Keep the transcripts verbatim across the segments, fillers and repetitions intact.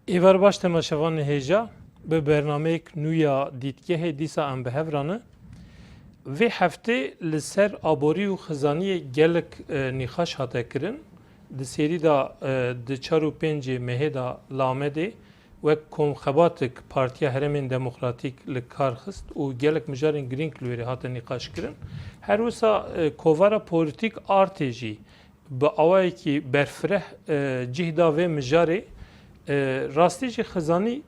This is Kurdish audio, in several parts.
Êvar baş temaşevanê hêja, bi bernameyek nû ya Dîtgehê dîsa em bi hev re ne. Vê heftê li ser aborî û xizaniyê gelek, e, nîqaş hate kirin. Di sêrî de, e, di çar û pêncê mehê de li Amedê wek komxebatek Partiya Herêmên Demokratîk li kar xist û gelek mijarên girîng li wêrê hate nîqaş kirin. Her wisa, e, kovara polîtîk Artê jî bi awayekî berfireh, e, cih da vê mijarê, e, rastî jî xizanî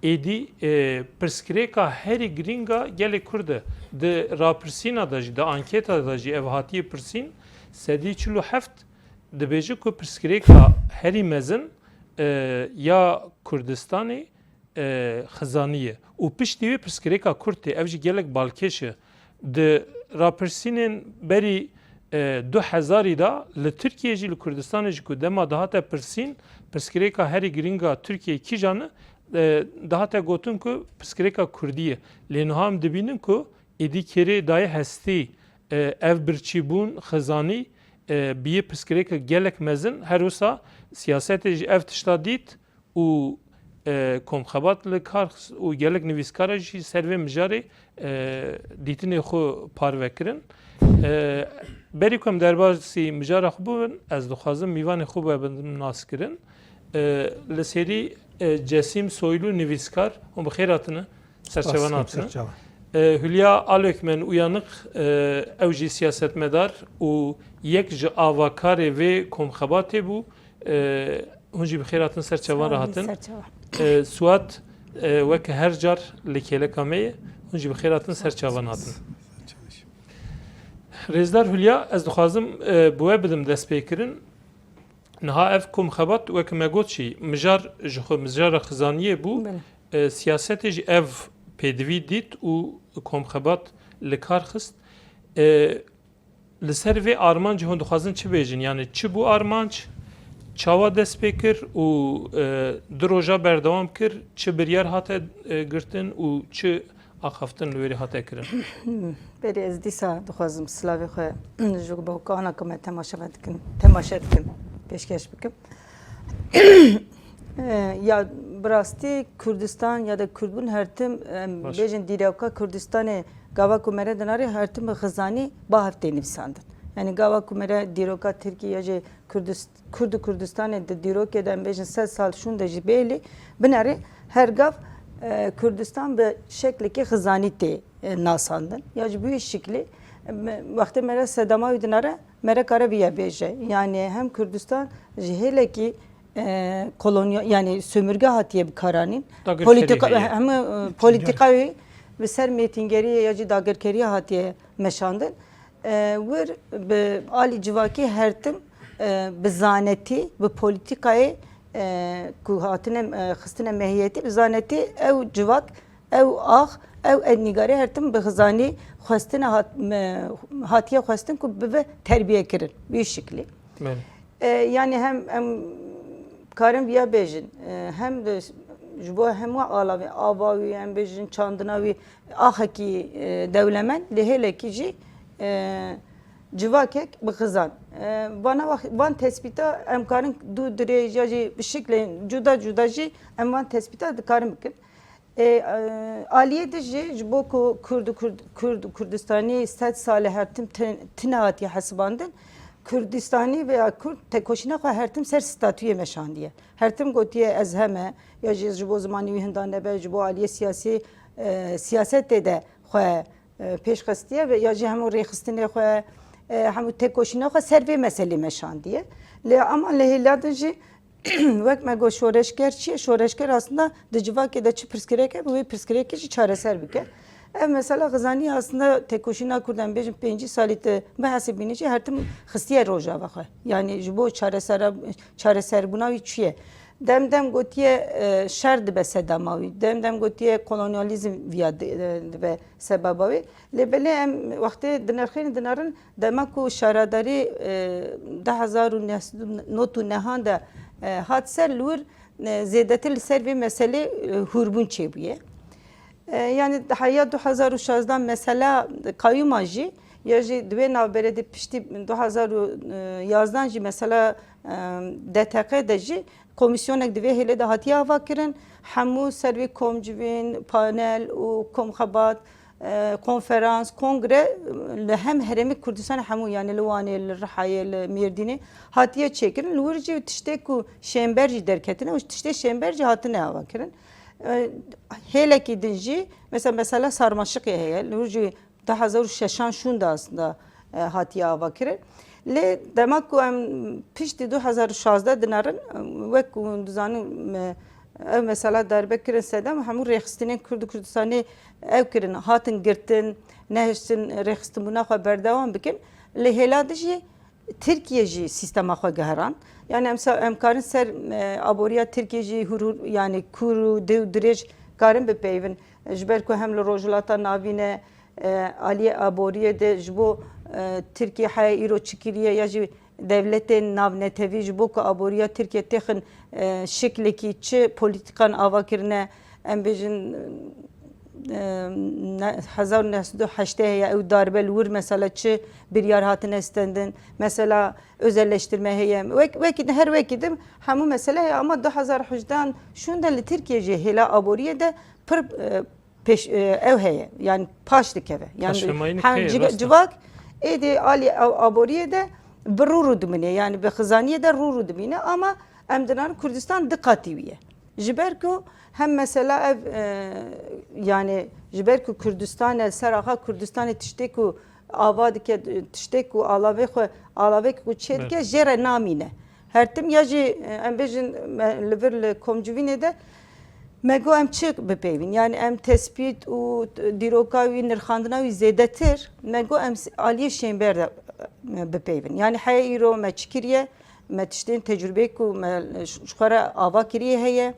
êdî, e, pirsgirêka herî girîng a gelê Kurd e. Di rapirsîna de jî, di anketa de jî ev hatiye pirsîn, sedî çil û heft dibêje ku pirsgirêka herî mezin, e, ya Kurdistanê, e, xizanî ye. Û piştî wê pirsgirêka Kurd tê, ev jî gelek balkêş e. Di rapirsînên berî, e, du hezarî de li Tirkiyê jî, li Kurdistanê jî ku dema dihate pirsîn, pirsgirêka herî girîng a Tirkiyê kîjan e, e, dihate gotin ku pirsgirêka Kurdî ye. Lê niha em dibînin ku êdî kêrê daye hestî, e, ev birçîbûn, xizanî, e, bîye pirsgirêka gelek mezin. Her wisa siyasetê jî ev tişta dît û, e, komxebat li kar xist û gelek nivîskara jî ser vê mijarê, e, dîtinê xwe parve kirin. E, berî ku em derbasî mijara xwe bibin, ez dixwazim mîvanê xwe bibin naskirin. E, li serî, e, Cesîm Soylu, nivîskar, hûn bi xêr hatine. Serçevan Spas, hatine. Serçevan. E, Hülya Alökmen Uyanık, e, ew jî siyasetmedar û yek ji avakarê vê komxebatê bû. E, hûn jî bi xêr hatin, serçevan re Sağ olun, hatin. Serçevan. E, Suat, e, weke her car li kêleka me ye. Hûn jî bi xêr hatin, serçevan hatin. Rêzdar Hülya, ez dixwazim, e, bi we bidim destpêkirin. Niha ev komxebat, wek me got jî, mijar ji xwe mijara xizaniyê bû. Belê. E, siyasetê jî ev pêdivî dît û komxebat li kar xist. E, li ser vê armancê hûn dixwazin çi bêjin? Yani çi bû armanc? Çawa dest pê kir û, e, du roja berdewam kir? Çi biryar hate, e, girtin û çi axaftin li wêrê hate kirin? Berê ez dîsa dixwazim silavê xwe ji bo kana ku me temaşe dikin, temaşe dikim, pêşkeş bikim. Eh, ya bi rastî Kurdistan ya da Kurdbûn her tim, em, Baş. bêjin dîroka Kurdistanê gava ku me re dinare her tim bi xizanî ba hev tê nivîsandin. Yani gava ku me re dîroka Tirkî ya jî Kurdist-, Kurd û Kurdistanê di dîrokê de em bêjin sed sal şûnde jî bêlî binere her gav, e, Kurdistan bi şeklekî xizanî tê, e, nasandin. Ya ji bo wî şiklî, e, me, wextê me re sedema wî dinare, me re kare viya bêje. Yani hem Kurdistan ji hêlekî, e, koloniya-, yani sömürge hatiye bikaranîn. Dagirkerî Politika-, heye. hem, e, Çi polîtika wî bi ser mêtingeriyê ya jî dagirkeriya hatiye meşandin. E, wir bi alî civakî her tim, e, bi zanetî, bi polîtîkayê, e, ku hatine, e, xistine mehiyetî, bi zanetî ew civak, ew ax, ew ednîgarî her tim bi xizanî xwestine hat-, me, hatiye xwestin ku bibe terbiye kirin. Wî şiklî. Belê. E, yani hem em karin viya bêjin, e, hem de ji bo hemû alavê, ava wî, em bêjin çandina wî, axekî, e, dewlemend, lê hêlekî jî, e, civakek bi xizan. E, vana wex-, van tespîta em karin dû dirêj ya jî bi şiklên cuda cuda jî em van tespîta dikarin bikin. E, e, aliyê din jî ji bo ku Kurd û Kurd, Kurd û Kurdistanî sed sal e her tim tin-, tine hatiye hesibandin, Kurdistanî veya Kurd tekoşîna xwe her tim ser statuyê meşandiye. Her tim gotiye ez heme, ya jî ji bo zimanî wî hinda nebe, ji bo aliyê siyasî, e, siyasetê de xwe, e, pêş xistiye ve ya jî hemû rêxistinê xwe, e, hemû têkoşîna xwe ser vê meselê meşandiye. Lê ama li hêla din jî wek me got şoreşger çi ye? Şoreşger aslında di civakê de çi pirsgirêk hebe, wê pirsgirêkê jî çareser bike. Ev mesela xizanî aslında têkoşîna Kurd em bêjin pêncî salî te bihesibînî jî her tim xistiye rojava xwe. Yani ji bo çaresera-, çareserbûna wî çi ye? Dem dem gotiye, e, şer dibe sedema wî. Dem dem gotiye kolonyalîzm viya di-, e, dibe sebeba wî. Lê belê em wextê dinirxînin, dinarin dema ku şaredarî, e, du hezar û neh sed û nod û nehan de, e, hat ser, li wir, e, zêdetir li ser vê meselê, e, hûrbûn çêbûye. E, yani heya du hezar û şazdan mesela kayyuma jî, ya jî di wê navberê de piştî du hezar û yazdan jî mesela, e, D T Q de jî Komîsyonek di vê hêlê de hatiye avakirin. Hemû ser vê komcivîn, panel û komxebat, e, konferans, kongre, e, li hem herêmê Kurdistanê hemû, yani li Wanê, li Rihayê, li Mêrdînê hatiye çêkirin. Li wir jî tiştê ku şênber jî derketine û tiştê şênber jî hatine avakirin. E, hêlekî din jî, mesela, mesela sarmaşiqê heye. Li wir jî du hezar û şeşan şûnde aslında, e, hatiye avakirin. Lê dema ku em piştî du hezar û şazdeh dinerin, e, wek ku dizanin, e, ev mesela darbe kirin sedem, hemû rêxistinên Kurd û Kurdistanê ew kirin, hatin girtin, nehiştin rêxistinbûna xwe berdewam bikin. Lê hêla dijî Tirkiye jî sîstema xwe giherand. Yani em sa-, em karin ser, e, aboriya Tirkiye jî hûr hûr, yani kûr û dê û dirêj karin bipeyivin. Ji ber ku hem li Rojhilata Navîn e, e, aliyê aboriyê de ji bo, e, Tirkiye heye îro çi kiriye ya jî dewletên navnetewî ji bo ku aboriya Tirkiye têxin, e, şiklekî çi polîtîkan ava kirine, em bêjin, e, ne-, hezar û neh sed û heştê heye ew darbe li wir mesela çi biryar hatine stendin, mesela özelleştirme heye, wek-, wekî din, her wekî din hemû mesele heye, ama du hezar hejdehan şûnde li Tirkiye jî hêla aboriyê de pir, e, pêş, e, ew heye, yani paş dikeve. Yani Paşvemayînî hem heye, civ-, rast e. Civak êdî alî ew aboriyê de bi rû rû dimîne, yani bi xizaniyê de rû rû dimîne, ama em dinarin Kurdistan di qatî wî ye. Ji ber ku hem mesela ev, e, yani ji ber ku Kurdistan e, ser axa Kurdistanê tiştê ku ava dike, tiştê ku alavê xwe, alavê ku çê dike, Belê. Jê re namîne. Her tim ya jî, e, em bêjin, me, li vir li komcivînê de me got em çi bipeyvin? Yani em tespît û dîroka wî, nirxandina wî zêdetir, me got em s-, aliyê şênber de, e, bipeyvin. Yani heye îro me çi kiriye, me tiştên tecrûbeyê ku me ji xwe re ava kiriye heye,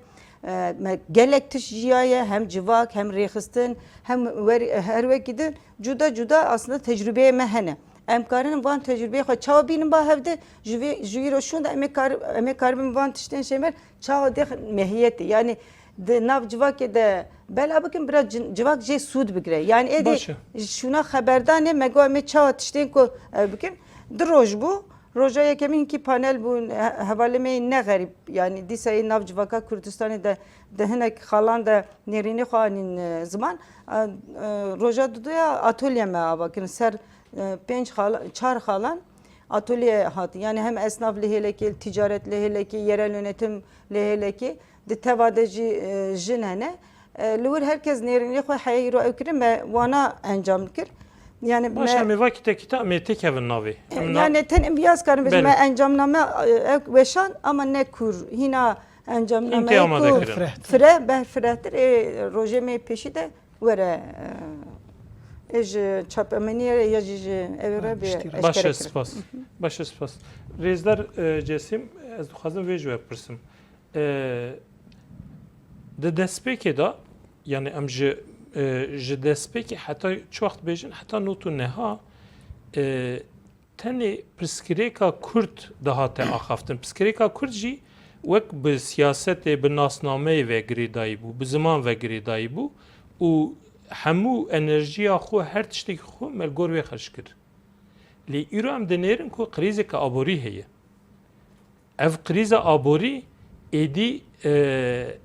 e, me gelek tişt jiyaye, hem civak, hem rêxistin, hem wer-, her wekî din cuda cuda aslında tecrûbeyê me hene. Em karin van tecrûbeyê xwe çawa bînin ba hevdî, ji vê, ji îro şûnde em ê kar-, em ê karibin van tiştên şênber çawa dêxin mehiyetê. Yani di nav civakê de bela bikin, bira cin-, civak jê sûd bigire. Yani êdî Baş e. Şûna xeberdanê me got em ê çawa tiştên ku, e, bikin. Du roj bû. Roja yekemîn kî panel bûn, he-, hevalê me ne xerîb. Yani dîsa yê nav civaka Kurdistanê de, di hinek xalan de nêrînê xwe anîn, e, ziman. E, e, roja duduya atolye me ava kirin ser, e, pênc xala-, çar xalan atolye hatin. Yani hem esnaf li hêlekê, ticaret li hêlekê, yerel yönetim li hêlekê, di teva de jî, e, jin hene. E, li wir her kes nêrînê xwe heye îro ew kirin, me wana encam kir. Yani Baş me em ê vakî te kîta em ê têkevin navê. Em na- Yani ten imtiyaz karin bêjin, Belê. Me encamname, e, ew weşan ama ne kûr. Hîna encamname Hîn tê amade ku kirin. Fire, ber firehtir, ê rojê me pêşî de were, e, ê ji çapemeniyê re ya jî ji ev re Ha, bê piştî re. Baş e, eşkere kirin. Spas. Baş e, spas. Rêzdar, e, Cesim, ez dixwazim vê ji we bipirsim. E, di destpêkê de, yani em ji, e, ji destpêkê heta çi wext bêjin, heta not û neha, e, tenê pirsgirêka Kurd dihate axaftin. Pirsgirêka Kurd jî wek bi siyasetê, bi nasnameyê ve girêdayî bû, bi ziman ve girêdayî bû û hemû enerjiya xwe, her tiştekî xwe me li gor wê xerc kir. Lê îro em dinêrin ku krîzeke aborî heye. Ev krîza aborî êdî, e,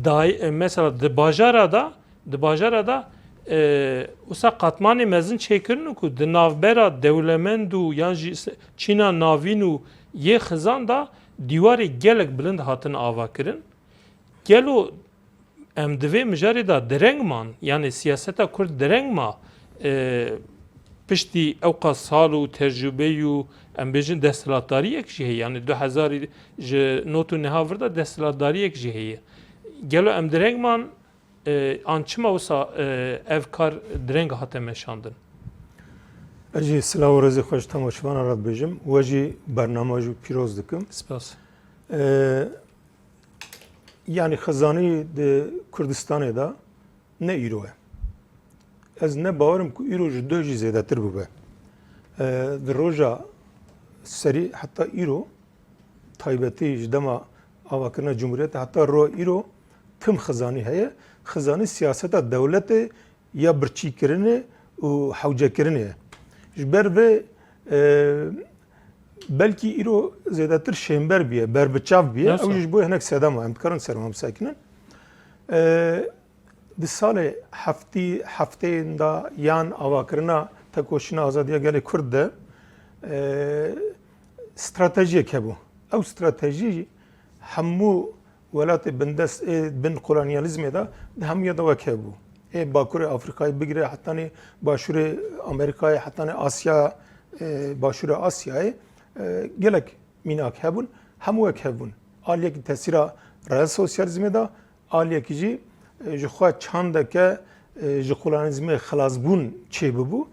day-, e, mesela di bajara de, di bajara de, e, wisa qatmanê mezin çêkirin û ku di navbera dewlemend û yan jî se-, çîna navîn û yê xizan de dîwarê gelek bilind hatin avakirin. Gelo em di vê mijarê de direng man, yanî siyaseta Kurd direng ma, e, piştî ewqas sal û tecrûbeyî û em bêjin desthilatdariyek jî heye, yanî du hezar ji not û neha vir de desthilatdariyek jî heye. Gelo em direng man, e, an çima wisa, e, ev kar direng hate meşandin? Ez jî silav û rêzê xwe ji temaşevana re dibêjim. We jî bernama jî pîroz dikim. Spas. E, Yanî xizanî di Kurdistanê de ne îro ye. Ez ne bawer im ku îro ji duh jî zêdetir bibe. E, di roja serî heta îro, taybetî ji dema avakirina Cumhuriyetê heta ro îro tim xizanî heye. Xizanî siyaseta dewletê ya birçîkirinê û hewcekirinê ye. Ji ber vê, e, Belkî îro zêdetir şênber bûye, berbiçav bûye. Ew jî ji bo hinek sedema em dikarin ser wan bisekinin. E, di salê heftî, hefteyên de yan avakirina tekoşîna azadiya gelê Kurd de, e, stratejiyek hebû. Ew stratejî jî hemû welatê bindest ê bin kolonyalîzmê de di hemûya de wek hev bû. Ê Bakurê Afrîkayê bigire hetanî Başûrê Amerîkayê, hetanî Asya, e, Başûrê Asyayê, e, gelek mînak hebûn, hemû wek hev bûn. Aliyekî tesîra reel sosyalîzmê de, aliyekî jî, e, ji xwe çandeke, e, ji kolonyalîzmê xilasbûn çêbibû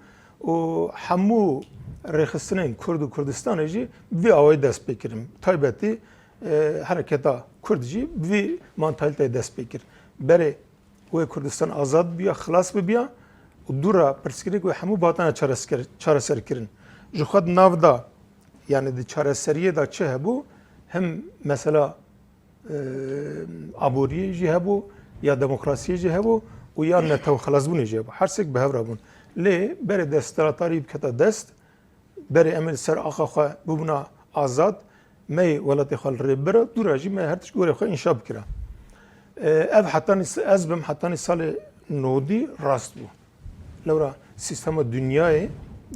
û hemû rêxistinên Kurd û Kurdistanê jî bi vî awayî dest pê kirin. Taybetî, e, hereketa Kurd jî bi vî mantalîteyê dest pê kir. Berê wê Kurdistan azad bibiya, xilas bibiya û dû re pirsgirêk wê hemû bi hatine çaresker-, çareserkirin. Ji xwe di nav de, yani di çareseriyê de çi hebû, him mesela, e, aboriyê jî hebû, ya demokrasiyê jî hebû û ya netew xilasbûnê jî hebû. Her sêk bi hev re bûn. Lê berê desthilatdarî biketa dest, berê em ê li ser axa xwe bibûna azad, me yê welatê xwe li rê bira, dû re jî me her tişt gorê xwe înşa bikira. E, ev hetanî s-, ez bim hetanî salê nodî rast bû. Lewra sîstema dinyayê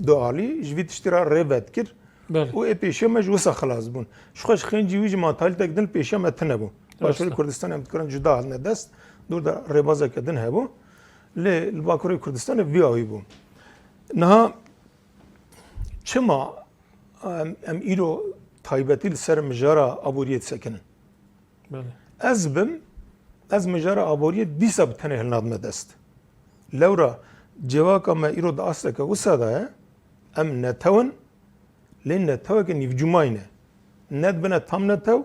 dualî ji vî tiştî re rê vedikir Belê. û ê pêşiya me ji wisa xilas bûn. Ji xwe ji xêncî wî jî mantalîtek din pêşiya me tune bû. Rast e. Başûrê Kurdistanê em dikarin cuda haline dest, dûr de rêbazeke din hebû. Lê li Bakurê Kurdistanê vî awî bû. Niha çima em, em îro taybetî li ser mijara aboriyê disekinin? Belê. Ez bim, ez mijara aboriyê dîsa bi tenê hilnadime dest. Lewra civaka me îro di asteke wisa de ye, em netew in, lê neteweke nîvcûmayî ne. Ne dibine tam netew,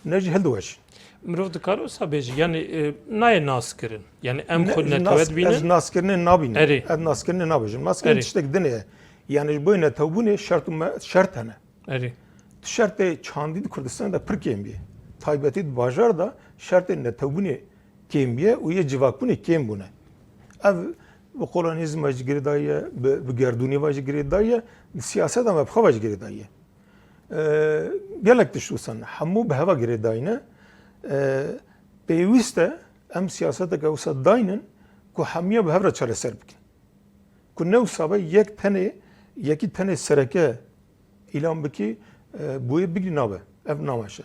ne jî hildiweşin. Mirov dikare wisa bêje, yanî, e, nayê naskirin. Yanî em Ne, xwe ji netewe nas-, dibînin. Ez naskirinê nabînim. Erê. Ez naskirinê nabêjim. Naskirin Erê. tiştek din e. Yanî ji bo netewbûnê şert û me-, şert hene. Erê. Tu şertê çandî di Kurdistanê de pir kêm bî. Taybetî di bajar de şertê netewbûnê kêm bîye û yê civakbûnê kêm bûne. Ev bi kolonyalîzm ve jî girêdayî ye, bi, bi gerdûnê ve jî girêdayî ye, bi siyaseta me bi xwe ve jî girêdayî ye. E, gelek tişt wisa ne. Hemû bi heva girêdayî ne. E, pêwîst e em siyaseteke wisa daynin ku hemiya bi hev re çareser bikin. Ku ne wisa be yek tenê, yekî tenê sereke îlan bikî, e, boyê bigirî nabe. Ev nameşe.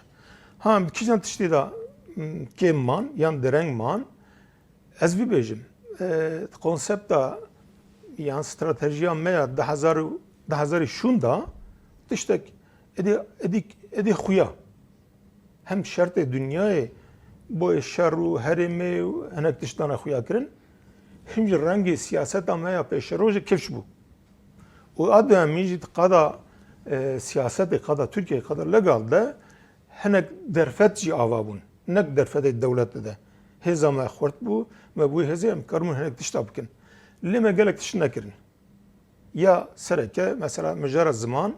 Ha, em kîjan tiştê de, m, kêm man yan dereng man, ez vî bêjim. E, konsepta yan stratejiya me ya du hezar û, du hezarî şûn de tiştek êdî, êdî, êdî xuya. Hem şertê dinyayê boyê şer û herêmê û hinek tiştane xuya kirin, him jî rengê siyaseta me ya pêşerojê kifş bû. Û a duyemîn jî di qada, e, siyasetê, qada Tirkiyeyê, qada legal de hinek derfet jî ava bûn. Nek derfetê dewletê de. Hêza me xurt bû, me bi wê hêzê em karibûn hinek tişta bikin. Lê me gelek tişt nekirin. Ya sereke, mesela mijara ziman,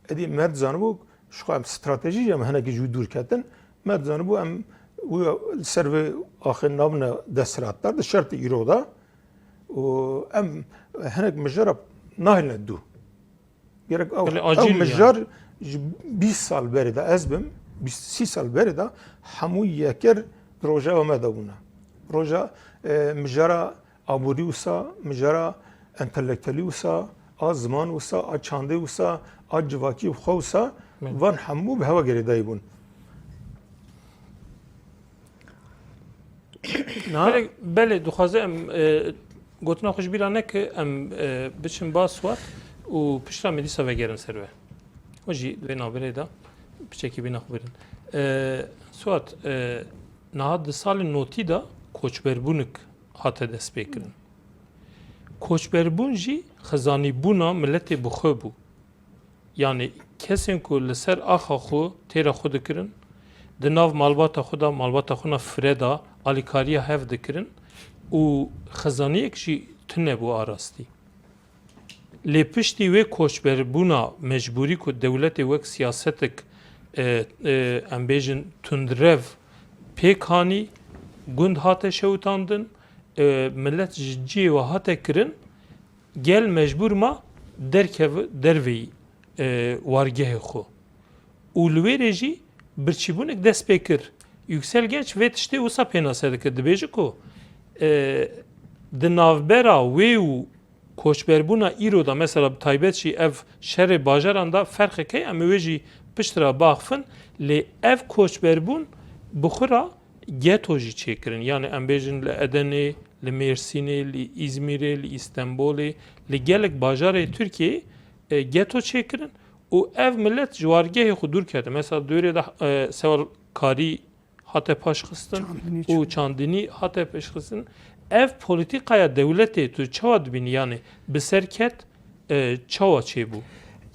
êdî me dizanibû, ji xwe em stratejî em hinekî ji wî dûr ketin, me dizanibû em wî li ser vê axê nabine desthilatdar di şertê îro de û em hinek mijara nahêlin dû. Gerek ew, Belê, ew acîl mijara yani. Ji bîst sal berê de ez bim, bîst sî sal berê de hemû yeker di rojeva me de bûne. Roja, e, mijara aborî wisa, mijara entelektuelî wisa, a ziman wisa, a çandê wisa, a civakî xwe wisa, Belê. van hemû bi hewa girêdayî bûn. Na? Belê, belê, dixwaze em, e, gotina xwe ji bîra neke, em, e, biçin ba Suat û piştre em ê dîsa vegerin ser we. O jî vê navberê de piçekî bîna xwe birin. E, Suat, e, niha di salên notî de koçberbûnik hate destpêkirin. Koçberbûn jî xizanîbûna miletê bi xwe bû. Yanî kesên ku li ser axa xwe têra xwe dikirin, di nav malbata xwe de, malbata xwe na fire de alîkariya hev dikirin û xizaniyek jî tune bû a rastî. Lê piştî wê koçberbûna mecbûrî ku dewletê wek siyasetek, e, e, em bêjin tundrev pêk hanî, gund hate şewitandin, e, milet ji cihê we hate kirin, gel mecbûr ma derkeve derveyî, e, wargehê xwe. û li wê rê jî birçîbûnek dest pê kir. Yüksel Genç vê tiştê wisa pênase dike, dibêje ku, e, di navbera wê û koçberbûna îro de, mesela bi taybet jî ev şerê bajaran de ferqek heye, em ê wê jî piştre baxifin, lê ev koçberbûn bi xwe re geto jî çêkirin. Yani em bêjin li Edenê, li Mêrsînê, li Îzmîrê, li Îstenbolê, li gelek bajarê Tirkiyeyê, e, geto çêkirin û ev milet ji wargehê xwe dûr kete. Mesela dûrê de, e, sewalkarî hate paşxistin Çandinî û çû. Çandinî hate paşxistin. Ev polîtîkaya dewletê tu çawa dibînî? Yani bi ser ket, e, çawa çêbû?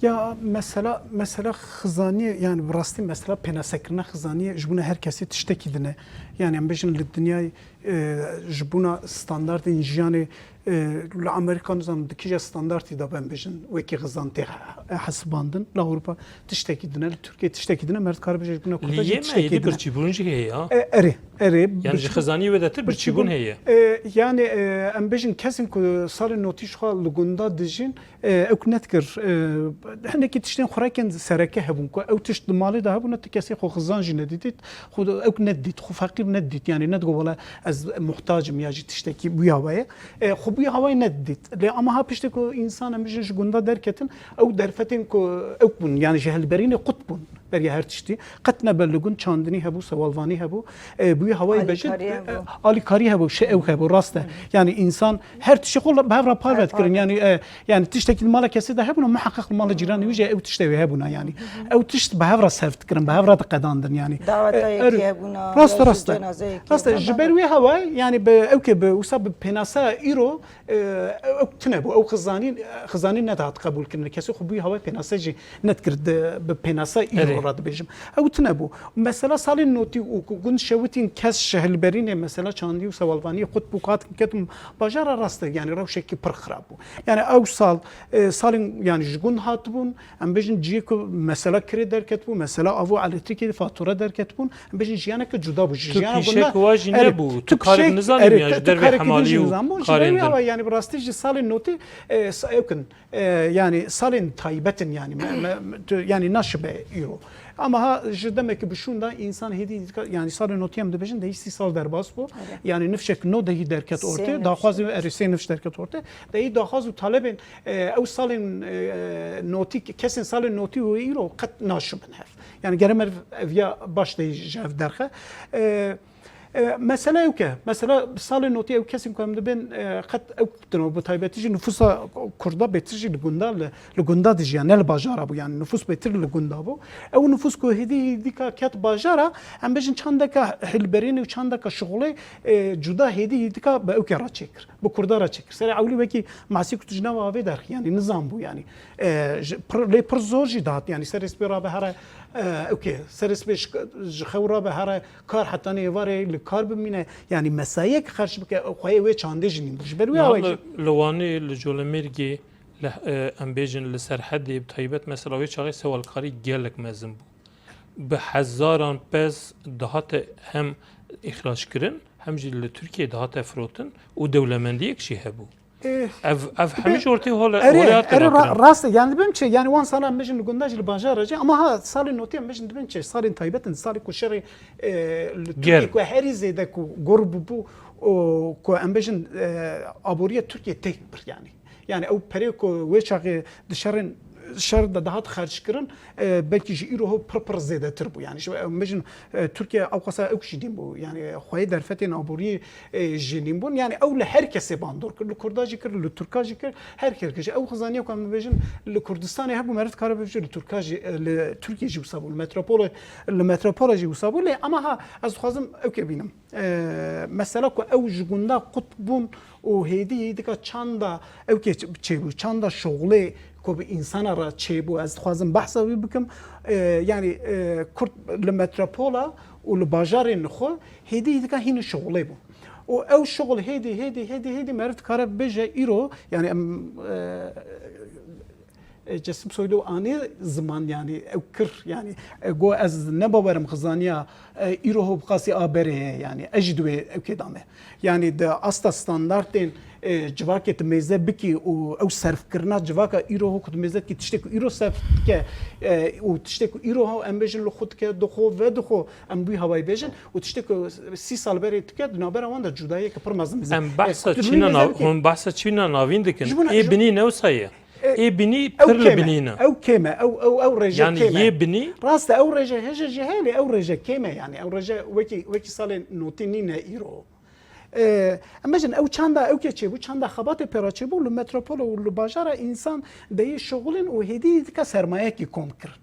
Ya mesela, mesela xizaniyê, yani bi rastî mesela pênasekirina xizaniyê ji bona her kesî tiştekî din e. Yani em bêjin li dinyayê, e, ji bona standartên jiyanê, e, li Amerîka nizam di kîja standartî de ben bêjin wekî xizan tê hesibandin. Li Ewropa tiştekî din e, li Tirkiye tiştekî din e, meriv dikare bêje ji bona Kurda jî tiştekî din e. Li Yemeyê de birçîbûn jî heye ya. E, erê, erê. Yani ji xizaniyê wê detir birçîbûn heye. E, yani, e, em bêjin kesên ku salên notî ji xwe li gunda dijîn, e, ew nedikir, e, hinekî tiştên xureken sereke hebûn ku ew tişt di malê de hebûne, tu kesê xwe xizan jî nedîdît, xwe ew nedît, xwe feqîr nedît, yani nedigot wele ez muhtac im ya jî tiştekî bûya we ye. E, xwe bûya hawayê nedît. Lê ama ha piştê ku însan em bêjin ji gunda derketin, ew derfetên ku ew bûn, yani ji hilberînê qut bûn. Beriya her tiştî. Qet nebe li gund çandinî hebû, sewalvanî hebû. E, bûyî hawayê bejin, Alîkarî e, hebû. Alîkarî hebû, şi ew hebû, rast e. Yani însan her tiştî xwe bi hev re parve dikirin. Yani, e, yani tiştekî li mala kesê de hebûna, muheqeq li mala cîranê wî jî ew tiştê wê hebûna yani. Ew tişt bi hev re serf dikirin, bi hev re diqedandin yani. Daweta E, yekî er-, hebûna, rast e, ya jî rast e. Cenazeyekî Rast e, ji hebûna. Ber wê hawayê yani bi, ew ke bi, wisa bi pênasa îro, e, ew tune bû, ew xizanî, xizanî nedihat qebûlkirin. Kesê xwe bûyî hawayê pênase jî nedikir, di, bi pênasa îro Erê. re dibêjim. Ew tune bû. Mesela salên notî û ku gund şewitîn kes ji hilberînê mesela çandî û sewalvaniyê qut bû, ku hatin ketin bajara rast e, yani rewşekî pir xirab bû. Yani ew sal, e, salên yani ji gund hatibûn, em bêjin cihê ku mesela kirê derketibû, mesela av û elektrîkê fatura derketibûn, em bêjin jiyaneke cuda bû. Tu Jiyana pîşek gunda wa jî erê, nebû. Tu tu karek pîşek, nizanî erê, ya tu, ji tu dervê karek hemalî jî û nizan bû. Ji ber wî karên din. Hava yani bi rastî jî salên notî, e, sa-, ew kin, e, yani salên taybet in yani, me, me, tu, yani naşibe îro. Ama ha ji demekî bi şûn de însan hêdî dika-, yani salên notî em dibêjin dehî sî sal derbas bû. Erê. Yani nifşek no dehî derket Sê ortê, nifş. daxwazê erê sê nifş derket ortê. Dehî daxwaz û talebên, e, ew salên, e, notî, kesên salên notî û îro qet naşibin hev. Yani gere meriv ev ya baş de ji hev derxe. E, e, mesele ew ke, mesela salê notî ew kesên ku em dibên, e, qet ew tino, bi taybetî jî nifûsa Kurda bêtir jî li gunda, li, li gunda dijiya, ne li bajara bû, yani nifûs bêtir li gunda bû. Ew nifûs ku hêdî hêdîka ket bajara, em bêjin çandeka hilberînê û çandeka şixulê, e, cuda hêdî hêdîka bi ew ke re çêkir, bi Kurda re çêkir. Serê ewlî wekî Masî ku tu ji nava avê derxî, yani nizam bû, yani. E, ji, pir, lê pir zor jî dihat, yani serê spê rabe here, e, okey, serê spê ji, ji xew rabe here, kar hetanî êvarê li kar bimîne, yani mesayek xerç bike, xweyê wê çandê jî nîn. Ji ber wê Niha awayê li, jî li Wanê, li Colemêrgê, li, e, em bêjin li Serhedê, bi taybet mesela wê çaxê sewalkarî gelek mezin bû. Bi hezaran pez dihate hem îxrac kirin, hem jî li Tirkiyeyê dihate firotin û dewlemendiyek jî hebû. Eh, Ev, ev bi-, hemî ji ortê hole, erê, hole hate erê, ra-, rakirin. Rast e. Yani dibêm çi? Yani wan sala em bêjin li gunda jî, li bajara jî, ama ha salên notî em bêjin dibên çi? Salên taybet in, salê ku şerê, eh, li Tirkiyê Germ. ku herî zêde ku gur bûbû, o, ku em bêjin, eh, aboriya Tirkiyê têk bir yani. Yani ew perê ku wê çaxê di şerên, şer de dihat xerckirin, e, belkî ji îro ho pir pir zêdetir bû. Yani ji, em bêjin, e, Tirkiye ewqasa ew jî nîn bû. Yani xweyê derfetên aboriyê, e, jî nîn bûn. Yani ew li her kesê bandor kir. Li Kurda jî kir, li Tirka jî kir, her kes kir. Ew xizaniya ku em dibêjin li Kurdistanê hebû, meriv dikare bibêje li Tirka jî, e, li Tirkiye jî wisa bû, li metropola, li metropola jî wisa bû. Lê ama ha ez dixwazim ew ke bînim. E, mesela ku ew ji gunda qut bûn û hêdî hêdîka çanda ew kê ç-, çêbû, çanda şoxlê ku bi însana re çêbû, ez dixwazim behsa wî bikim. E, yani, e, Kurd li metropola û li bajarên xwe hêdî hêdîka hînî şoxlê bû. Û ew şoxl hêdî, hêdî, hêdî, hêdî meriv dikare bibêje îro, yani em, e, E, Cesim Soylu anî ziman, yani ew kir, yani, e, go ez ne bawerim xizaniya, e, îro ho bi qasî a berê ye, yani ez jî di wê ew kê de me. Yani di asta standartên, e, civakê tu mêze bikî û ew serfkirina civaka îro ho ku tu mêze dikî, tiştê ku îro serf dike, e, û tiştê ku îro ho em bêjin li xwe dike, dixwe, vedixwe, em wî hawayî bêjin, û tiştê ku sî sal berê dike, di navbera wan de cudayiyeke pir mezin bî. Em E, behsa ku tu çîna mêze nav-, bikî. hûn behsa çîna navîn dikin. Ji bo ne-, Ê ji bo binî ne wisa ye? E, Ê binî ew pir li kêm e. binî ne. Ew kêm e. Ew, ew, ew rêje Yani kêm e. yê binî Rast e, ew rêje hêje jî heye, lê ew rêje kêm e yani. Ew rêje wekî, wekî salên notî nîne îro. E, em bêjin ew çanda ew ke çêbû, çanda xebatê pê re çêbû, li metropol û li bajara însan deyê şixulin û hêdî dike sermayekî kom kirin.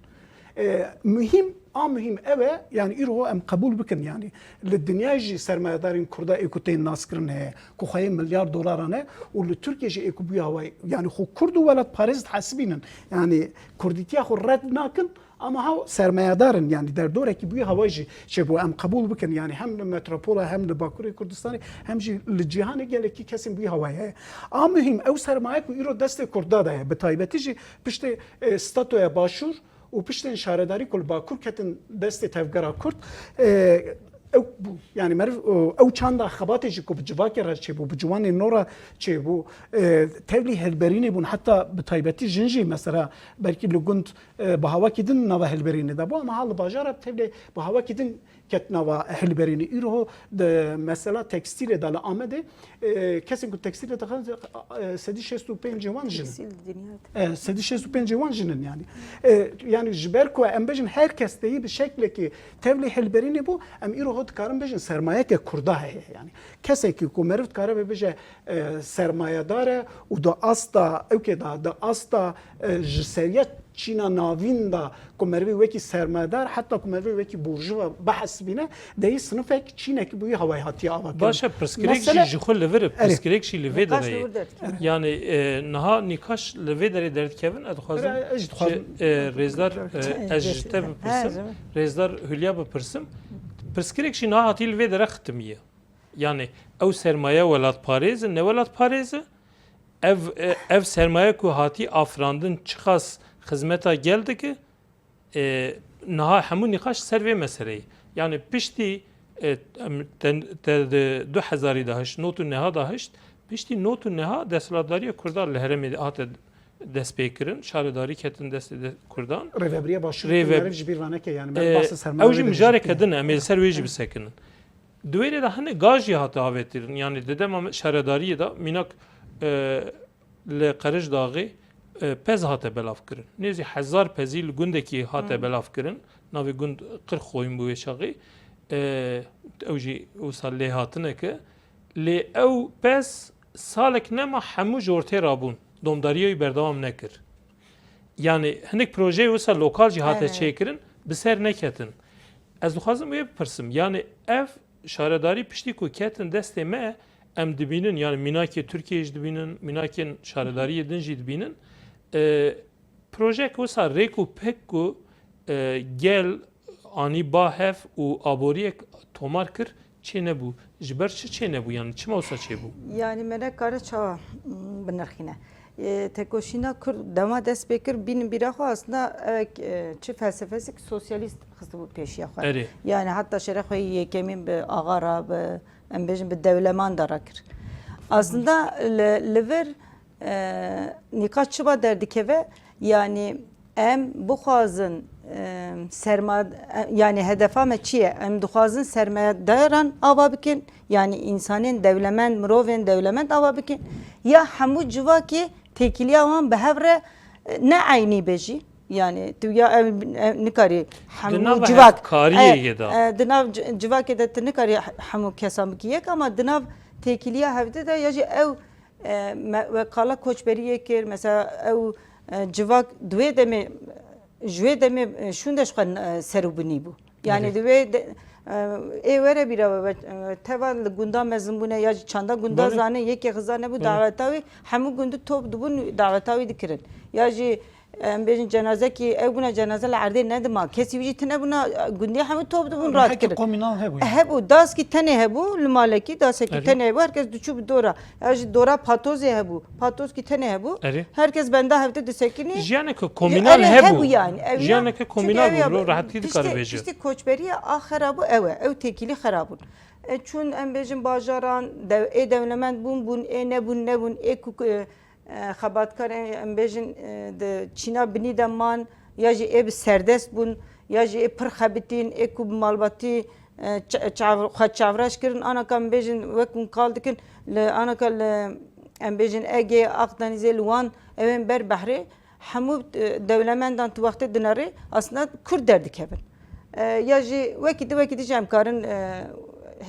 E, muhîm, a muhîm ew e, yani îro em qebûl bikin yani. Li dinyayê jî sermayedarên Kurda ê ku tên naskirin heye, ku xweyê milyar dolaran e û li Tirkiye jî ê ku bûye hawayî, yani xwe Kurd û welatparêz dihesibînin. Yani Kurdîtiya xwe red nakin, ama ha sermayedar in, yani derdorekî bûye hawayî jî çêbû. Em qebûl bikin, yani hem li metropola, hem li Bakurê Kurdistanê, hem jî li cîhanê gelekî kesên bûye hawayî heye. A muhîm ew sermaye ku îro destê Kurda de ye, bi taybetî jî piştê, e, statoya Başûr û piştên şaredarî ku li Bakur ketin destê tevgera Kurd, e, ew bû. Yani meriv, e, ew çanda xebatê jî ku bi civakê re çêbû, bi ciwanên nû re çêbû, e, tevlî hilberînê bûn, heta bi taybetî jin jî mesela belkî li gund, e, bi hawakî din nava hilberînê de bû, ama ha li bajara tevlî bi hawakî din ket nava hilberînê. Îro di mesela tekstîlê de li Amedê, e, kesên ku tekstîlê dixin, e, sedî şêst û pêncê wan jin in. Tekstîl dinya. E, sedî şêst û pêncê wan jin in yani. E, yani ji ber ku em bêjin her kes teyî bi şeklekî tevlî hilberînê bû, em îro ho dikarin bêjin sermayeke Kurda heye yani. Kesekî ku meriv dikare bê bêje, e, sermayedar e û di asta, ewkê de, di asta, e, ji seriya çîna navîn de ku merivê wekî sermayedar, heta ku merivê wekî burjuva bihesibîne, deyî sinifek çînekî bûyî hawayî hatiye avakirin. Baş e, pirsgirêk jî Mesele ji xwe li vir e, Erê. pirsgirêk jî li vê Nîqaş derê li ye. wir derdikin. Yani, e, niha nîqaş li vê derê derdikevin, ez dixwazim Erê, ez jî dixwazim. ji, e, rêzdar, e, Çi-, ez ji te He, bipirsim, zim. rêzdar Hülya bipirsim. Pirsgirêk jî niha hatî li vê dere xitimiye. Yani ew sermaye welatparêz e, ne welatparêz e? Ev, e, ev sermaye ku hatî afirandin çiqas xizmeta gel dike, e, niha hemû nîqaş ser vê meseleyê. Yani piştî, e, em, te, te di du hezarî de hişt, not û neha de hişt, piştî not û neha desthilatdariya Kurdan li herêmê de hate destpêkirin, şaredarî ketin destê de Kurdan. Rêveberiya Başûrê Rêve-, meriv ji bîr veneke, yani, meriv e, bahsa sermayê ew jî vê de mijareke jî din e, em ê li ser wê jî bisekinin. Di wê rê de hinek gaz jî hate avêtirin. Yani di dema me şaredariyê de mînak, e, li Qerejdaxê, e, pez hate belavkirin. Nêzî hezar pezî li gundekî hate Hmm. belavkirin. Navê gund Qirxoyîn bû wê çaxê. E, ew jî wisa lêhatinek e. Lê ew pez salek nema hemû ji ortê rabûn. Domdariya wî berdewam nekir. Yani hinek projeyê wisa lokal jî hate Evet. çêkirin, bi ser neketin. Ez dixwazim wê bipirsim. Yani ev şaredarî piştî ku ketin destê me, em dibînin, yani mînakê Tirkiyeyê jî dibînin, mînakên şaredariyê din jî dibînin. E, projeyek wisa rêk û pêk ku, e, gel anî ba hev û aboriyek tomar kir, çê nebû. Ji ber çi çê nebû? Yani çima wisa çêbû? Yani me nekare çawa, mm, binirxîne. E, tekoşîna Kurd dema dest pê kir, bînin bîra xwe aslında, e, e, çi felsefesek sosyalîst xistibû pêşiya xwe. Erê. Yani hatta şerê xwe yekemîn bi axa re, bi, em bêjin bi dewleman de re kir. Aslında li, li vir, e, nîqaş çiba derdikeve, yani em bixwazin, e, serma-, e, yani hedefa me çi ye? Em dixwazin sermayedaran ava bikin, yani însanên dewlemend, mirovên dewlemend ava bikin, ya hemû civakê têkiliya wan bi hev re, e, ne eynî be jî. Yani tu ya ev, ev nikarî Di hemû nav civak, hevkariyê e, ye de. e, di nav c-, civakê de tu nikarî he-, hemû kesan bikî yek, ama di nav têkiliya hevdî de ya jî ew, e, me, we qala koçberiyê kir, mesela ew, e, civak di wê demê, ji wê demê, e, şûnde ji xwe, e, ser û binî bû. Yani Erê. di wê de, e, ê were bîra we, e, teva li gunda mezin bûne ya jî çanda gunda Belê. zane, yekê xiza nebû Belê. daweta wî, hemû gundî top dibûn daweta wî dikirin. Ya jî, em bêjin cenazekî, ew bûna cenaze li erdê nedima, kesî wî jî tune bûna, gundî hemû top dibûn Rehekî radikirin. komînal hebû yani. Hebû, daskî tenê hebû, li malekî dasekî Erê. tenê hebû, herkes diçû bi dora. Ya jî dora patozê hebû, patozkî tenê hebû. Erê. Herkes benda hevdî disekinî. Jiyaneke komînal Erê, hebû. hebû yani. Ew ya, Jiyaneke çünkü komînal ew ya, bû, rehetî dikare tiştê, bêje. tiştê koçberiya a xera bû ew e. Ew têkilî xera bûn. E, çûn, em bêjin, bajaran, dew-, ê dewlemend bûn, bûn, ê nebûn, nebûn, ê ku, e, e, xebatkarên, em bêjin, e, di çîna binî de man, ya jî ê bi serdest bûn, ya jî ê pir xebitîn, ê ku bi malbatî, e, ç-, çav-, xwe çavreş kirin, anaka em bêjin, wek hûn kal dikin, li anaka li, em bêjin, Egê, Akdenîzê, li wan, ew ên ber behrê, hemû, e, dewlemendan tu wextê dinerê, aslında Kurd derdikevin. E, ya jî wekî di, wekî di jî em karin, e,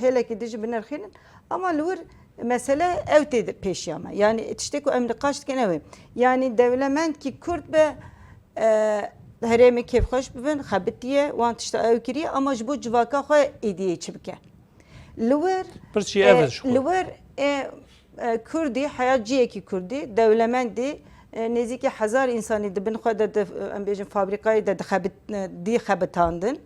hêlekî di jî binirxînin. Ama li wir mesele ew tê di pêşiya me. Yanî tiştê ku em niqaş dikin ew ê. Yanî dewlemendkî Kurd be, e, herêmê kêfxweş bibin, xebitiye, wan tişta ew kiriye, ama ji bo civaka xwe êdî yê çi bike? Li wir, Pirsî ev e, e, ji xwe. Li wir, e, e, Kurdî, heya ciyekî Kurdî, dewlemendî, e, nêzîkî hezar însanî di bin xwe de, di, em bêjin, fabrîkayê de dixebit-, e, dî xebitandin.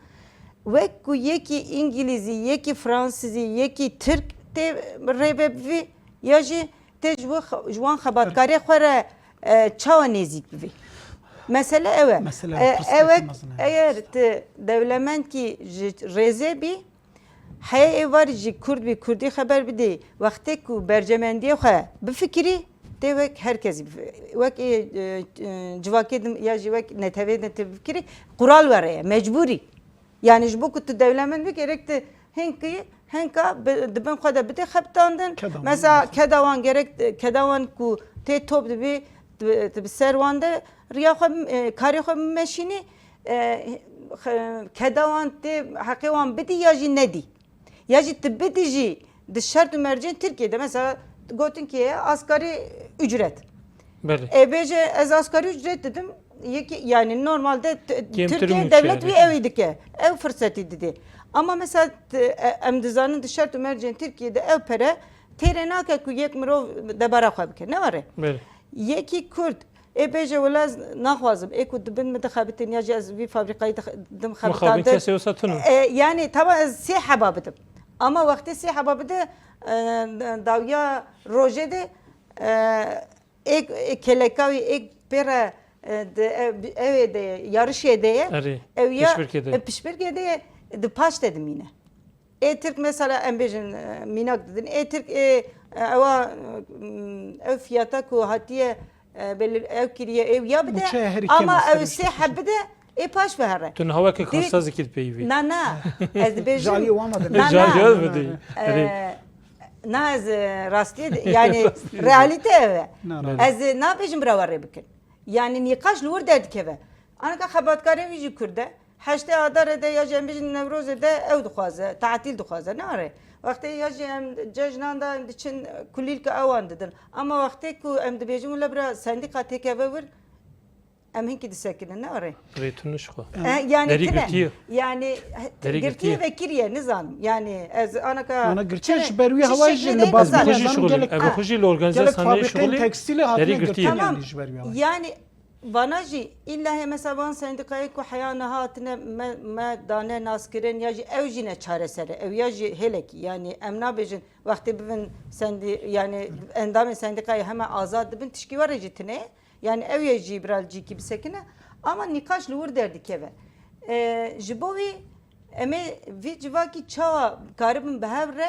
Wek ku yekî Îngilîzî, yekî Fransizî, yekî Tirk tê rêve bivî, ya jî tê ji wi xe-, ji wan xebatkarê xwe re, e, çawa nêzîk bivî? Mesele ew e. Mesele E, pirsgirêkê ew e, mezin e. Eger tu dewlemendkî ji rêzê bî, heye êvarî jî Kurd bî, Kurdî xeber bidî, wextê ku berjemendiyê xwe bifikirî, tê wek her kesî bifi-, wek ê, e, e, civakê din ya jî wek netewê din tê bifikirî, qural were ye, mecbûrî. Yanî ji bo ku tu dewlemend bî, gerek tu hinkî, hinka bi, di bin xwe de bidê xebitandin. Keda wan Mesela bixwe. Keda wan gerek, keda wan ku tê top dibî, tu, tu bi ser wan de riya xwe, e, karê xwe bimeşînî, e, xe-, keda wan tê heqê wan bidî ya jî nedî. Ya jî tu bidî jî di şert û mercên Tirkiyê de, mesela gotin ki ye asgari ücret. Belê. E, bêje ez asgari ücret didim, yekî, yani normalde t-, Kêmtir Tirkiye û devlet çêrek. Wî ew ê dike. Ew fırsetî didê. Ama mesela t-, e, em dizanin di şert û mercên Tirkiyê de ew pere têrê nake ku yek mirov debara xwe bike. Ne were? Belê. Yekî Kurd ê bêje wela ez naxwazim, ê ku di bin min dixebitin ya jî ez vî fabrîkayî dix-, dim Mixabin xebitandin. Kesê wisa tune. E, yani tamam ez sê heba bidim. Ama wextê sê heba bide, e, dawiya rojê de, e, ê, ê keleka wî ê pê re, e, di, e, ew ê de ye, yarişê de ye. Erê, Ew ya, pişbirkê de ye. E, pişbirkê de ye, di paş de dimîne. Ê Tirk mesela em bêjin, e, mînak didin. Ê Tirk ê, e, ewa, e, ew fiyata ku hatiye, e, belli, ew kiriye, ew ya bide. Mûçeya herî kêm Ama ew asgari sê ücret heb bide, ê paş ve here. Tu niha weke Tirk- karsazekî dipeyivî. Na, na. Ez dibêjim. Ji aliyê wan ve de Na, ne? Ji aliyê na. Ve de. E, Erê. Na ez, e, rastiyê de, yani Rastiyê de. Realite ev e. Na, na. Ez, e, nabêjim bira we rê bikin. Yani nîqaş li wir derdikeve. Anka xebatkarê wî jî Kurd e. Heştê Adarê de ya jî em bêjin Newrozê de ew dixwaze, tatil dixwaze. Ne are. Wextê ya jî em cejnan de em diçin kulîlka ewan didin. Ama wextê ku em dibêjin wila bira sendîka têkeve wir, em hinkî disekinin. Ne are. Rê tune ji xwe. E, yani Derî tine. Girtiye. Yani Derî girtiye girtiye. Ve kiriye, nizanim. Yani ez anaka Ana girtiye tine, ji ber wî çi hewa jî şeklê li de bazî nizanim. Xwe jî şixulî. Ev xwe jî li organizasyonê şixulî. Gelek fabrîkeyên tekstîlê hatine Derî girtiye. Girtin Tamam. Yani ji ber wî hewa. Yani Vana jî îlla heye mesela van sendîkayê ku heya niha hatine me, me dane naskirin ya jî ew jî ne çareser e. Ew ya jî hêlekî, yani em nabêjin wextê bibin sendî-, yani endamên sendîkayê heme azad dibin, tişkî were jî tine ye. Yani ew yê jî bira li cîkî bisekine. Ama nîqaş li wir derdikeve. E, ji bo wî em ê vî civakî çawa karibin bi hev re,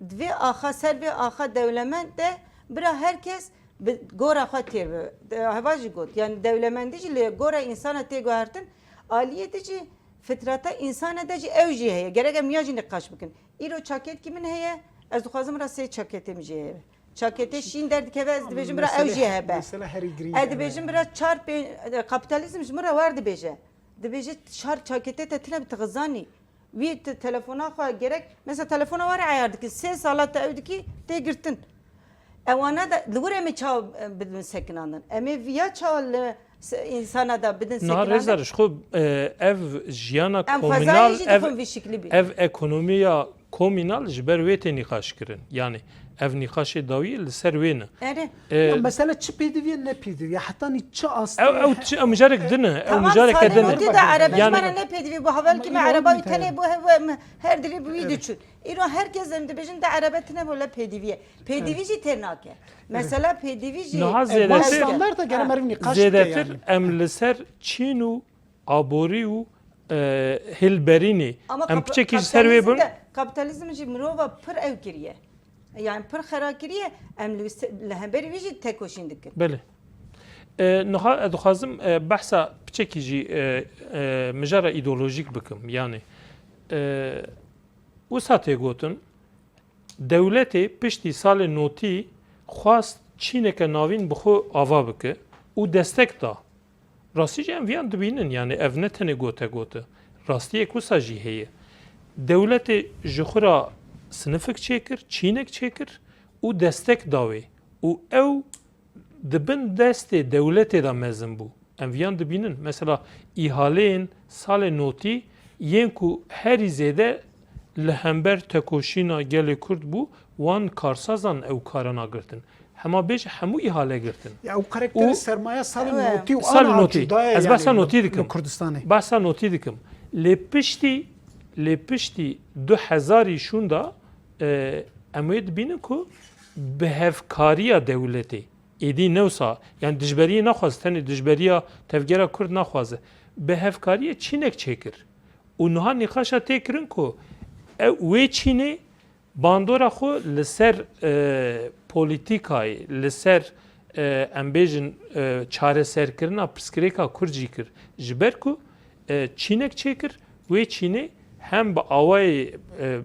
di vê axa, ser vê axa dewlemend de bira her kes bi gora xwe têr be. De, heva jî got. Yani dewlemendî jî li gora însana tê guhertin. Aliyê de jî fitrata însana de jî ew jî heye. Gerek em ya jî nîqaş bikin. Îro çakêtkî min heye, ez dixwazim bira sê çakêtê min jî hebe. Çakêtê şîn derdikeve, ez dibêjim bira ew Mesele, jî hebe. Mesele herî girîng Ez e. Dibêjim bira çar pê-, kapitalizm ji min re wer dibêje. Dibêje çar çakêtê te tine bi tixizanî. Wî tu telefona xwe gerek, mesela telefona were eyar dikin, sê sala te ew dikî, tê girtin. Ewana da li wir em ê çawa, e, bidin sekinandin? Em ê viya çawa li se-, însana da bidin Niha sekinandin? Rêzdar, ji xwe, e, ev jiyana Em xwezayê komînal, jî ev, dixwin vî şiklî bî. Ev ekonomiya komînal ji ber wê tê nîqaş kirin. Yani ev nîqaşê dawiyê li ser wê ne. Erê. E, Ya mesele çi pêdivî ye, ne pêdivî ye? Hetanî çi astê Ew, ew ye? Çi, ew mijarek din e. Ew Tamam, mijareke din e. Sade de erebe Yani ji me re ne pêdivî bû. Hevalkî me ereba wî tenê bû, hev-, em her dilî bi wî diçûn. Îro her kes em dibêjin de erebe tine bo le pêdivî ye. Pêdivî jî tê nake. Mesela pêdivî jî Niha Ev zêdetir, standarta gere meriv nîqaş bike zêdetir yani. Em li ser çîn û aborî û, e, hilberînê. Ama em kapa-, piçekî ji ser wê kapitalizm bin. De Kapîtalîzm jî mirova pir ew kiriye. Yani pir xera kiriye, em li, li hemberî wî jî tekoşîn dikin. Belê. E, niha ez dixwazim, e, behsa piçekî jî, e, e, mijara îdeolojîk bikim. Yani, e, wisa tê gotin, dewletê piştî salê notî xwast çîneke navîn bi xwe ava bike û destek da. Rastî jî em viyan dibînin, yani ev ne tenê gote gote. Rastiyek wisa jî heye. Dewletê ji xwe ra sinifek çêkir, çînek çêkir û destek da wê. Û ew di bin destê dewletê de mezin bû. Em viyan dibînin. Mesela îhaleyên salê notî yên ku herî zêde li hember tekoşîna gelê Kurd bû, wan karsazan ew karana girtin. Hema bêje hemû îhale girtin. Ya ew karakterê Û- sermaya salê Evet. notî û Salê ana notî. cuda ye Ez yani behsa li- notî dikim. li Kurdistanê. Behsa notî dikim. Lê piştî, lê piştî du hezarî şûnda, e, em wê dibînin ku bi hevkariya dewletê, êdî newsa, yani dijberiyê naxwaze, tenê dijberiya tevgera Kurd naxwaze, bi hevkariyê çînek çêkir. Û niha nîqaşa tê kirin ku ew, wê çînê bandora xwe li ser, e, polîtîkayê, li ser, e, em bêjin, e, çareserkirina pirsgirêka Kurd jî kir. Ji ber ku, e, çînek çêkir, wê çînê hem bi awayê, e,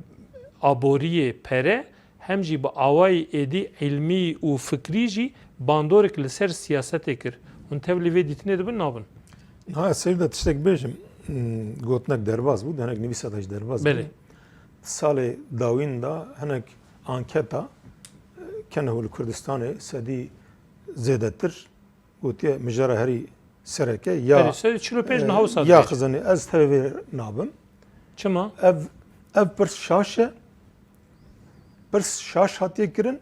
aboriyê pere, hem jî bi awayê êdî îlmî û fikrî jî bandorek li ser siyasetê kir. Hûn tevlî vê dîtinê dibin, nabin? Niha ez serî de tiştek bêjim. Hmm, gotinek derbas bû, di hinek nivîsa de jî derbas bû. Belê. Di salê dawîn de hinek anketa, e, Kenho li Kurdistanê sedî zêdetir gotiye mijara herî sereke ya, Belê, sedî çil û pênc e, niha wisa ya dibêje. Xizanî, ez tevê vê nabim. Çima? Ev, ev pirs şaş e. Pirs şaş hatiye kirin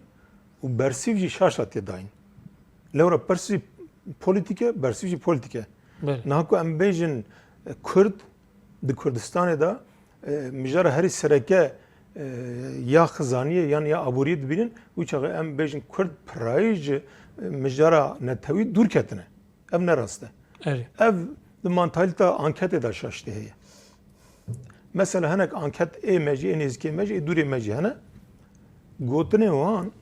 û bersîv jî şaş hatiye dayîn. Lewra pirs jî polîtîk e, bersîv jî polîtîk e. Belê. Niha ku em bêjin, e, Kurd di Kurdistanê de, e, mijara herî sereke, e, ya xizaniyê yan ya aboriyê dibînin, wî çaxê em bêjin Kurd pirayî ji, e, mijara netewî dûr ketine. Ev ne rast e. Erê. Ev di mantalîta anketê de şaştî heye. Mesela hinek anket ê me jî, ê nêzîkê me jî, ê dûrê me jî hene. Gotinên wan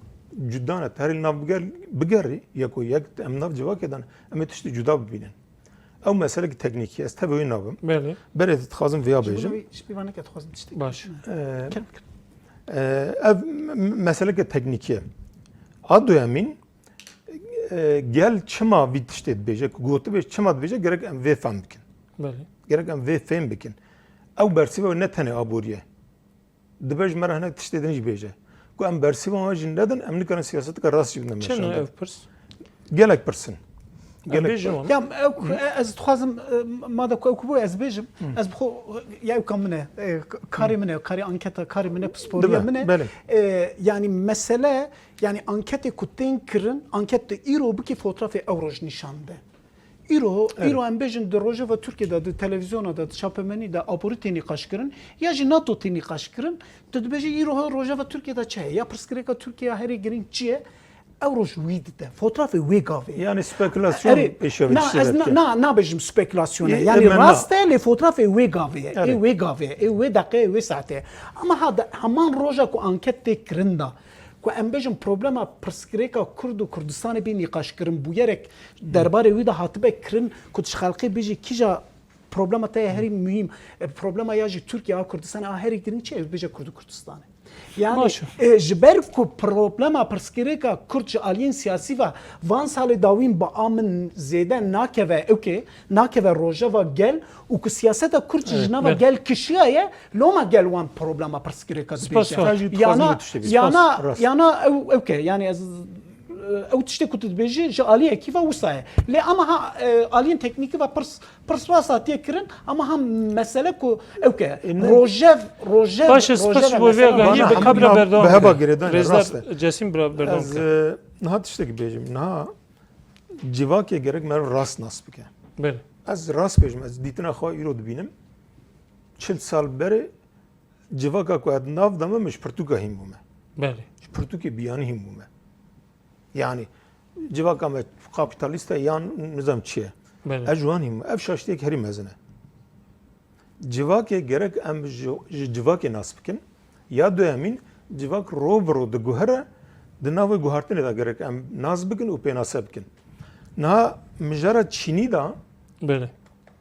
cuda ne. Te herî li nav biger-, bigerî, yek û yek em nav civakê de ne. Em ê tiştê cuda bibînin. Ew meselekî teknîkî ye. Ez tevî wê nabim. Belê. Berê dixwazim vêya Ji bêjim. Ji pêvaneke dixwazim tiştek. Baş. Ee, Kerem, kerem. Ee, ev m-, m-, meseleke teknîkî ye. A duyemîn, e, gel çima vî tiştê dibêje, ku gotibêj çima dibêje, gerek em vê fehm bikin. Belê. Gerek em vê fêm bikin. Ew bersiva ne tenê aborî ye. Dibe ji me re hinek tiştê din jî bêje. Ku em bersiva wan jî nedin, em nikarin siyaseteke rast jî bidin meşandin. Çi ne ev pirs? Gelek pirs in. Em Gelek bêjin pirs. wan. Ya ew, e, ez dixwazim, e, ma da ku ew ku bû ez bêjim, ez bi xwe, ya ew ka min e, e, karê min e, karê anketa, karê min e, pisporiya Dibe, min e. belê. E, yani mesele, yani anketê ku tên kirin, anket de îro bikî fotrafê ew roj nîşan de. Îro, Evet. îro em bêjin di rojeva Tirkiyê de, di televîzyona de, di çapemenî de aborî tê nîqaş kirin, ya jî NATO tê nîqaş kirin. Tu dibêjî îro rojeva Tirkiyê de çi heye? Ya pirsgirêka Tirkiyê ya herî girîng çi ye? Ew roj wî dide. Fotrafê wê gavê. Yani spekulasyon Erê, pêşiya na, tiştê ez na, vediket. na, nabêjim spekulasyon e. Ê, Yani ê, me na- rast e, lê fotrafê wê gavê ye. Erê. Ê wê gavê ye. Ê wê deqê, ê wê saetê ye. Ama ha de, heman roja ku anket tê kirin de, ku em bêjin problema pirsgirêka Kurd û Kurdistanê bê nîqaş kirin, bûyerek derbarê wî de hatibe kirin, ku tu ji xelkê bêjî kîja problema te ye herî muhîm, e, problema ya jî Tirkiye a Kurdistanê a herî girîng çi ye? Bêje Kurd û Kurdistanê. Yani, Baş e. e, ji ber ku problema pirsgirêka Kurd ji aliyên siyasî ve van salê dawîn bi a min zêde nakeve, ewkê, nakeve rojeva gel û ku siyaseta Kurd jî Evet. ji nava Evet. gel kişiyaye, loma gel wan problema pirsgirêka Spas, dibêje. spas. Sadece Yana, dixwazim tiştê bî. yana, Spas, rast. yana ew, ewkê, yani ez, e, ew tiştê ku tu dibêjî ji aliyekî ve wisa ye. Lê ama ha, e, aliyên teknîkî ve pirs, pirs rast hatiye kirin, ama ha mesele ku ewkê, E, ne- rojev, rojev, Baş e, spas rojev ji bo vê mesele agahiyê. Bana bi hemû kabra na-, berdewam bi heba bike. girêdan Rêzdar rastî. Cesim bira berdewam Ez, bike. e, niha tiştekî bêjim. Niha civakê gerek meriv rast nas bike. Belê. Ez rast bêjim, ez dîtina xwe îro dibînim. Çil sal berê civaka ku ez nav de me, min ji pirtûka hîn bûme. Belê. Ji pirtûkê biyanî hîn bûme. Yani civaka me kapîtalîst e yan nizam çi ye? Belê. Ez ji wan hîn bûme. Ev şaştiyek herî mezin e. Civakê gerek em ji, ji civakê nas bikin. Ya duyemîn, civak ro bi ro diguhere, di nav wê guhartinê de gerek em nas bikin û pênase bikin. Niha mijara çînî de Belê.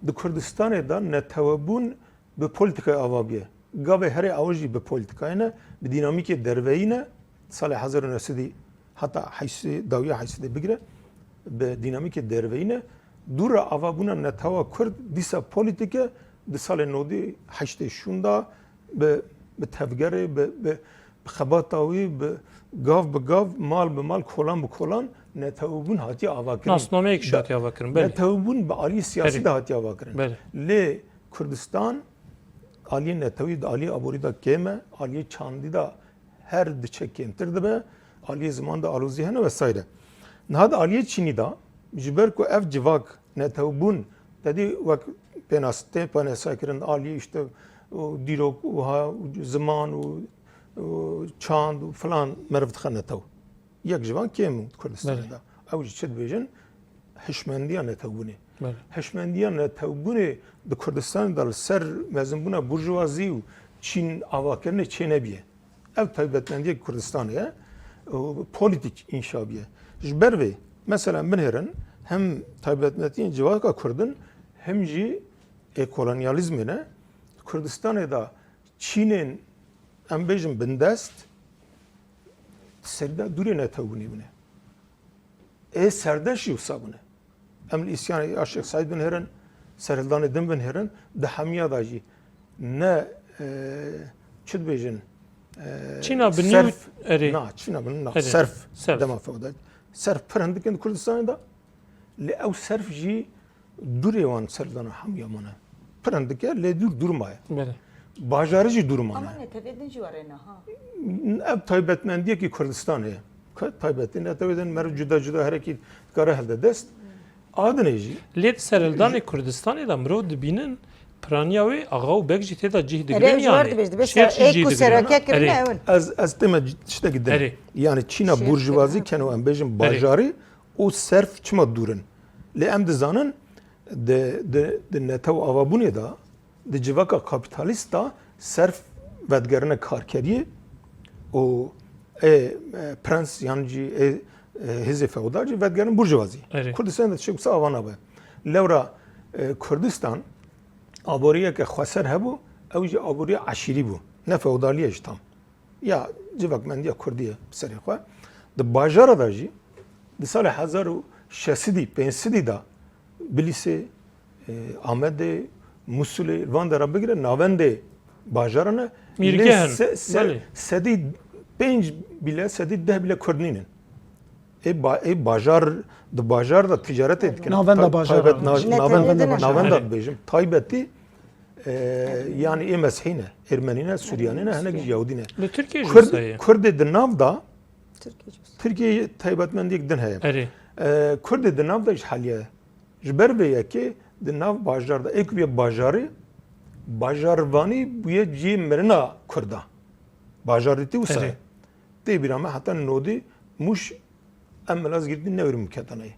di Kurdistanê de netewebûn bi polîtîkayê ava bûye. Gavê herê ew jî bi polîtîkayê ne, bi dînamîkê derveyî ne, salê hezar û neh sedî heta heştê, dawiya heştê bigire, bi dînamîkê derveyî ne. Dû re avabûna netewa Kurd dîsa polîtîk e, di salê nodî heştê şûnda bi, bi tevgerê, bi, bi, bi xebata wî, bi gav bi gav, mal bi mal, kolan bi kolan netewebûn hatiye avakirin. Nasnameyek jî hatiye avakirin, belê. Netewebûn bi aliyê siyasî Erê. de hatiye avakirin. Belê. Lê Kurdistan aliyê netewî de, aliyê aborî de kêm e, aliyê çandî de her diçe kêmtir dibe, aliyê ziman de alozî hene vesaire. Niha di aliyê çînî de, ji ber ku ev civak netewbûn, te dî wek pênas-, tê pênasekirin aliyê işte û dîrok û ha û ziman û, û çand û filan meriv dixe netew. Yek ji van kêm û di Kurdistanê Belê. de. Ew jî çi dibêjin? Hişmendiya netewbûnê. Belê. Hişmendiya netewbûnê di Kurdistanê de li ser mezinbûna burjuvazî û çîn avakirinê çênebiye. Ev taybetmendiyek Kurdistanê ye. Û polîtîk înşa biye. Ji ber vê, mesela binêrin hem taybetmendiyên civaka Kurd in, hem jî ê kolonyalîzmê ne. Di Kurdistanê de çînên, em bêjin bindest, di serî de dûrê netewbûnê bûne. Ê serdeş jî wisa bûne. Em li îsyanê ya Şêx Seîd binêrin, serhildanê din binêrin, di hemiya de jî ne, e, çi dibêjin, e, Çîna binî û serf, erê. na, çîna binî, na, Erê. serf Serf. dema feodal. Serf pir hindik in di Kurdistanê de, lê ew serf jî dûrê wan serdana hemiya mane. Pir hindik e, lê dûr dûr maye. Belê. Bajarê jî dûr mane. Ama netewê din jî were ne, ha. Ev taybetmendiyekî Kurdistanê ye. Ka-, taybetî netewê din meriv cuda cuda herekî dikare hilde dest. A dinê jî. Lê di serhildanê Kurdistanê de mirov dibînin, piraniya wê axa û beg jî tê de cih digirin Erê, ji wer yani. dibêj, dibê Şêx ser-, jî ê cih ku digirin. serokek kirine Erê. ew in. Ez, ez tême c-, tiştekî din. Erê. Yani çîna Şêx burjuvazî kirine. keno em bêjin Erê. bajarî û serf çima dûr in. Lê em dizanin di, di, di netew avabûnê de, di civaka kapîtalîst de serf vedigerine karkeriyê û ê, e, prens yan jî ê, e, hêzê feodal jî vedigerin burjuvazî. Erê. Kurdistanê de tiştek wisa ava nabe. Lewra, e, Kurdistan aboriyeke xweser hebû, ew jî aboriya eşîrî bû. Ne feodalî ye jî tam. Ya civakmendiya kurdî ye bi serê xwe. Di bajara de jî, di salê hezar û şeş sedî, pênc sedî de Bilîsê, e, Amedê, Musulê, li van dera bigire navendê bajaran e. Mîrgeh Lê in. se-, se-, Belê. sedî pênc bîle, sedî deh bîle kurd nînin. Ê ba-, ê bajar, di bajar de ticaretê dikin. Navenda Tay-, bajaran. taybet nav-, Ne navenda, tevlî dine. navenda Belê. dibêjim. Taybetî, e, yani ê Mesihî ne, Ermenî ne, Suryanî ne, hinek jî Yahudî ne. Li Tirkiye jî Kurd, wisa ye. Kurdê di nav de Tirkiye jî wisa. Tirkiye taybetmendiyek din heye. Erê. E, Kurdê di nav de jî heliye. Ji ber vê yekê di nav bajar de, ê ku bûye bajarî, bajarvanî bûye cihê mirina Kurda. Bajarîtî wisa ye. Erê. Tê bîra me heta nodî Mûş em Malazgirtî newêrin biketanayê.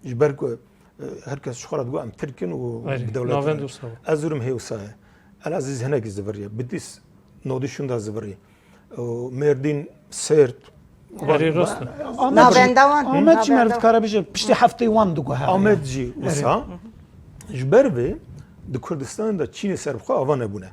Ji ber ku, e, her kes ji xwe re digot em Tirk in û Erê, bi dewletin navend re. wisa bû. Erzurum hê wisa ye. Elazîz hinekî ziviriye. Bitîs nodî şûnda ziviriye. Û Mêrdîn, Sêrt. Erê, rast e. Amed jî, Navenda wan. Amed jî Navenda meriv wan. dikare bêje, piştî heftê wan diguhere. Amed jî Erê. wisa. Ji ber vê di Kurdistanê de çînê serbixwe ava nebûne.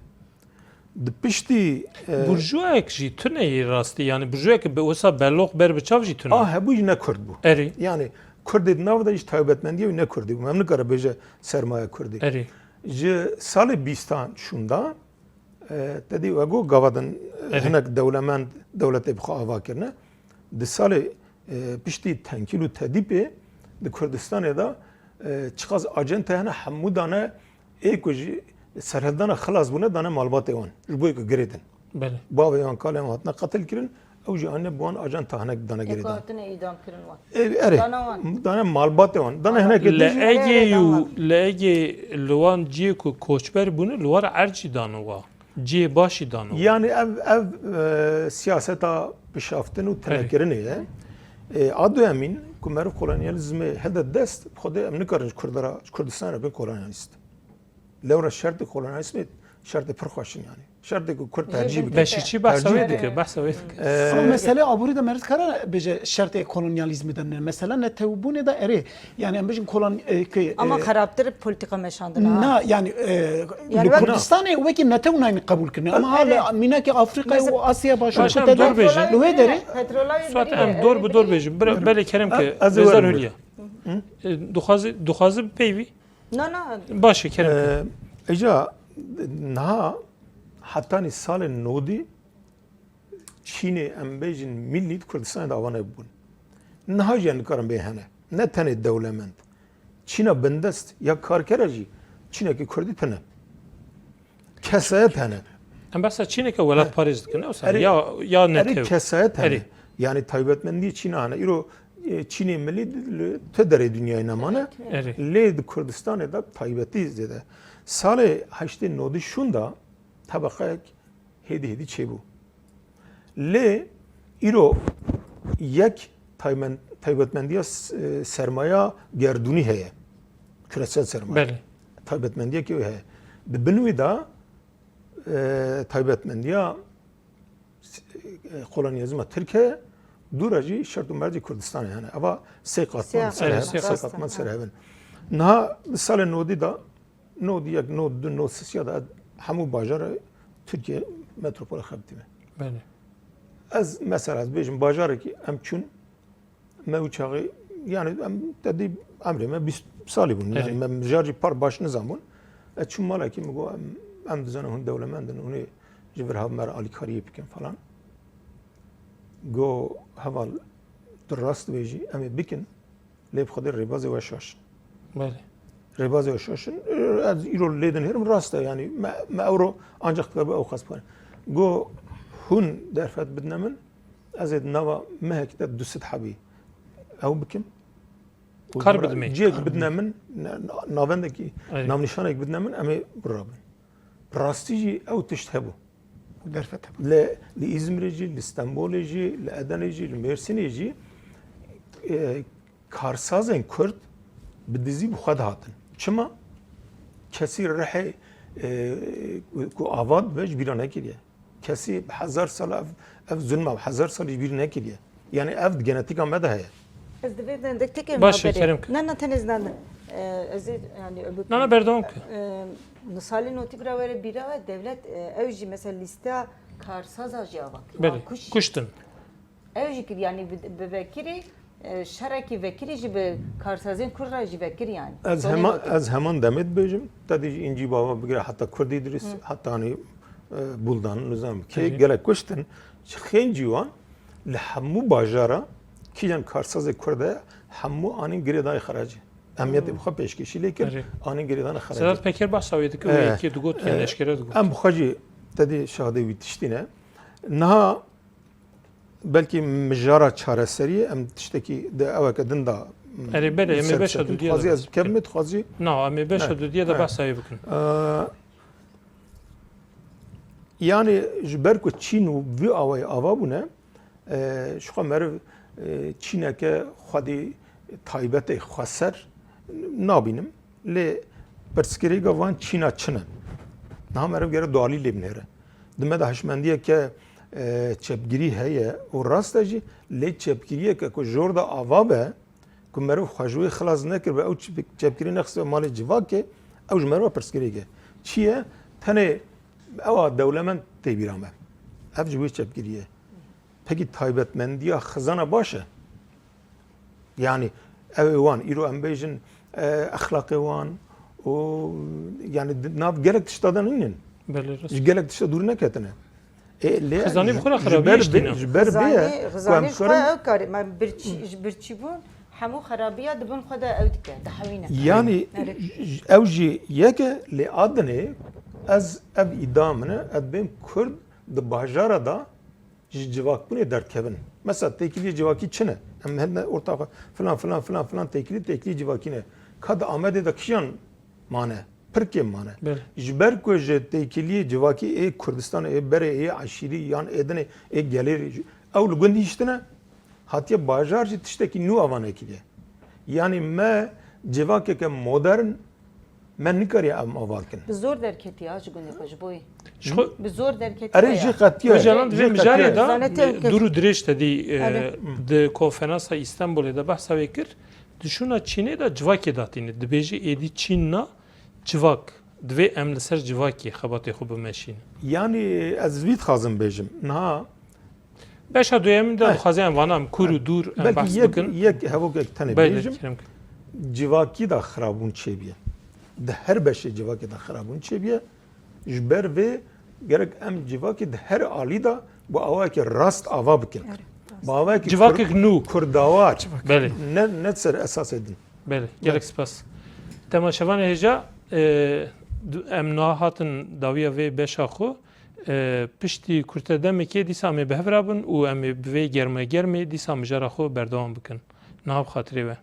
Di piştî, e, Burjuyayek jî tune yê rastî, yani burjuyayek bi wisa belox ber bi çav jî tune. A hebû jî ne Kurd bû. Erê. Yani Kurdê di nav de jî taybetmendiye wî ne Kurdî bû. Em nikare bêje sermaye Kurdî. Erê. Ji salê bîstan şûnda, e, te dî wego gava din, e, Erê. hinek dewlemend dewletê bi xwe ava kirine. Di salê, e, piştî tenkîl û tedîpê di Kurdistanê de, e, çiqas acente hene hemû dane ê ku ji serhildana xilas bûne dane malbatê wan. Ji bo yê ku girêdin. Belê. Bavê wan, kalê wan hatine qetil kirin, ew jî anîne bi wan acenta hinek dane Ê ku girêdan. hatine îdam kirin wan. Ê, erê. Dana wan. Dane malbatê wan. Dane Ana. hinek Li din jî. Egeyê Erê, û dana wan. li Egeyê li wan cihê ku koçber bûne, li war erd jî dane wa. Cihê baş jî dane wa. Yani ev, ev, e, siyaseta pişaftin û Erê. tinekirinê ye. E, a duyemîn ku meriv kolonyalîzmê hede dest, xwedê em nikarin ji Kurda re, ji Kurdistanê re bin kolonyalîst. Lewra şertê kolonyalîzmê şertê pir xweş in yani. Şertê ku Kurd tercîh bike. Beşîçî behsa wê dike, behsa wê dike. Ama mesele aborî de meriv kare bêje şertê kolonyalîzmê de ne. Mesela netewbûnê de erê. Yani em bêjin kolon-, e, ke, Ama e, xerabtir polîtîka meşandina, ha. Na, yani, e, Yani li wek Kurdistanê wekî netew nayne qebûl kirine. Ama ha, li mînakê Afrîkayê û Asya Başûr Baş, em dor bêjin. Li wê derê. Petrola Suat, em dor bi dor bêjin. Bira-, belê kerem ke, ez ê Rêzdar werim. Hülya. E, dixwazi, dixwazi peyvî? Na, na. Baş e, kerem ke. E, îca niha hetanî salên nodî Çînê em bêjin milî di Kurdistanê de ava nebûn. Niha jî em dikarin bê hene. Ne tenê dewlemend. Çîna bindest ya karkera jî Çînekî Kurdî tune. Kesayet hene. Em behsa Çîneke welatparêz dikin, ne wisa? Erê, ya, ya erê netew. Kesayet hene. Erê. Yani taybetmendî Çîna hene. Îro, e, Çînê milî li tu derê dinyayê nemane. Erê. Lê di Kurdistanê de taybetî zêde. Salê heştê nodî şûnda tebeqeyek hêdî hêdî çêbû. Lê îro yek taymen-, taybetmendiya s-, e, sermaya gerdûnî heye. Küresel sermaye. Belê. Taybetmendiyekî wê heye. Di bin wî de, e, taybetmendiya s-, e, kolonyalîzma Tirk heye, dû re jî şert û mercê Kurdistanê hene. Eva sê qatman Sê ser hev-, sê qatman ser hev in. Niha di salê nodî de nod yek, nod du, nod sê ya da hemû bajarê Tirkiye metropolê xebitî me. Belê. Ez mesela ez bêjim bajarekî em çûn, me wî çaxê, yani em te dî emrê me bîst salî bûn. Yani Erê. Me mijar jî par baş nizanbûn. Ez çûm malekî min got em, em dizanin hûn dewlemend in, hûn ê ji vir hev me re alîkariyê bikin falan. Got heval tu rast dibêjî, em ê bikin. Lê bi Xwedê rêbazê we şaş in. Belê. Rêbazê we şaş in. Ez îro lê dinêrim, rast e, yanî me, me ewro ancaq dikare ew xwest bixwin. Got, hûn derfet bidine min, ez ê di nava mehekî de du sed hebî ew bikim. Û Kar bidimê. Cihek bidine min, ne-, na-, navendekî, Erê. navnîşanek bidine min, em ê birabin. Bi rastî jî ew tişt hebû. Derfet hebû. Li, li Îzmirê jî, li Stenbolê jî, li Edenê jî, li Mêrsînê jî, e, karsazên Kurd bi dizî bi xwe dihatin. Çima? Kesî rihê, e, ku, ku ava dibe ji bîra nekiriye. Kesî bi hezar sal ev, ev zulma bi hezar salî ji bîr nekiriye. Yani ev di genetîka me de heye. Ez divê de, de tikê Baş e, nabêrê. Kerem ke. Na, na, tenê zinan. E, ez ê, yani, öbür Na, na, berdewam ke. E, misalê notîk ra were bîra we, dewlet, e, ew jî mesela lîsteya karsaza jî ava kir. Belê, Wan kuş. Kuştin. Ew jî kir, yani bi, bi vekirî, e, şerekî vekirî jî bi karsazên Kurd re jî vekir yani. Ez Sonê heman, notîk. Ez heman demê dibêjim, te dî jî Încî Bava bigire heta Kurdî Dirîs, Hı. heta anî, e, Buldan, nizam kê, Hı hı. gelek kuştin. Ji xêncî wan li hemû bajara kîjan karsazê Kurd e, hemû anîn girêdayê xeracê. Emniyetê bi xwe pêşkêşî lê kir, Erê. anîn girêdana xeracê. Sedat Peker behsa wê dike, wê Eh, yekê digot, yan eh, eşkere digot. Em bi xwe jî te dî şahidê wî tiştî ne. Niha belkî mijara çareseriyê em tiştekî di eweke din de, Erê, belê, em ê ser beşa setin. dudiya de Dixwazî ez behs bikevim, bikin. Dixwazî Na, em ê beşa Ne. dudiya de Ne. behsa wê bikin. Ee, yani ji ber ku Çîn û vî awayî ava bûne, e, ji xwe meriv, e, Çîneke xwedî taybetê xweser nabînim. Lê pirsgirêka van Çîna çi ne? Niha meriv gere dualî lê binêre. Di me de hişmendiyeke, e, çepgirî heye û rast e jî, lê çepgiriyeke ku jor de ava be, ku meriv xwe ji wê xilas nekiribe, ew çep-, çepgirî nexistbe malê civakê, ew ji meriva pirsgirêk e. Çi ye? Tenê ewa dewlemend tê bîra me. Ev ji wê çepgirî ye. Pekî taybetmendiya xizana baş e? Yani ew ê wan, îro em bêjin, e, exlaqê wan û yani di nav gelek tişta de nînin. Belê, rast. Ji gelek tişta dûr neketine. E, lê Xizanî ji, bi xwe re ji xirabî ber hiştîne. bê, ji ber bê ye Xizanî, ku em xizanî xwe karin ew karê, me birçî, ji birçîbûn hemû xerabiya di bin xwe de ew dike, dihewîne. Yani Erê. j-, ew jî yek e, lê a dinê ez ev îdia min e, ez bêm Kurd di bajara da ji civakbûnê derdikevin. Mesela têkiliyê civakî çi ne? Em hene orta xwe filan, filan, filan, filan têkilî, têkilî civakî ne. Ka di Amedê de kîjan mane? Pir kêm mane. Belê. Ji ber ku ji têkiliyê civakî ê Kurdistanê, ê berê, ê eşîrî yan ê dinê, ê gelê re jî, ew li gund hiştine, hatiye bajar jî tiştekî nû ava nekiriye. Yanî me civakeke modern Me nikariye em ava kin. Bi zor derketiye ji gunê xwe, ji bo yî. Ji xwe Bi zor derketiye. Erê jî qetiye. Wecalan di vê mijarê de Zanetê ew kes- dûr û dirêj te dî e, Erê. di konferansa Îstenbulê de behsa wê kir. Di şûna Çînê de civakê datîne. Dibêje êdî Çîn na civak. Divê em li ser civakê xebatê xwe bimeşînin. Yanî ez vî dixwazim bêjim. Niha Beşa duyemîn de Eh. dixwazim em vana em kûr û dûr em behs belkî yek, bikin. yek hevokek tenê Belê, bêjim. kerem kir. Civakî de xirabûn çêbiye. Di her beşê civakê de xirabûn çêbiye. Ji ber vê gerek em civakê di her alî de bi awayekî rast ava bikin. Bi awayekî Civakek kur- nû. kurdawar. Belê. Ne, ne ser esasê din. Belê, gelek spas. Temaşevanê hêja, e, du- em niha hatin dawiya vê beşa xwe. E, piştî kurte demekê dîsa em ê bi hev re bin û em ê bi vê germegermê dîsa mijara xwe berdewam bikin. Niha bi xatirê we.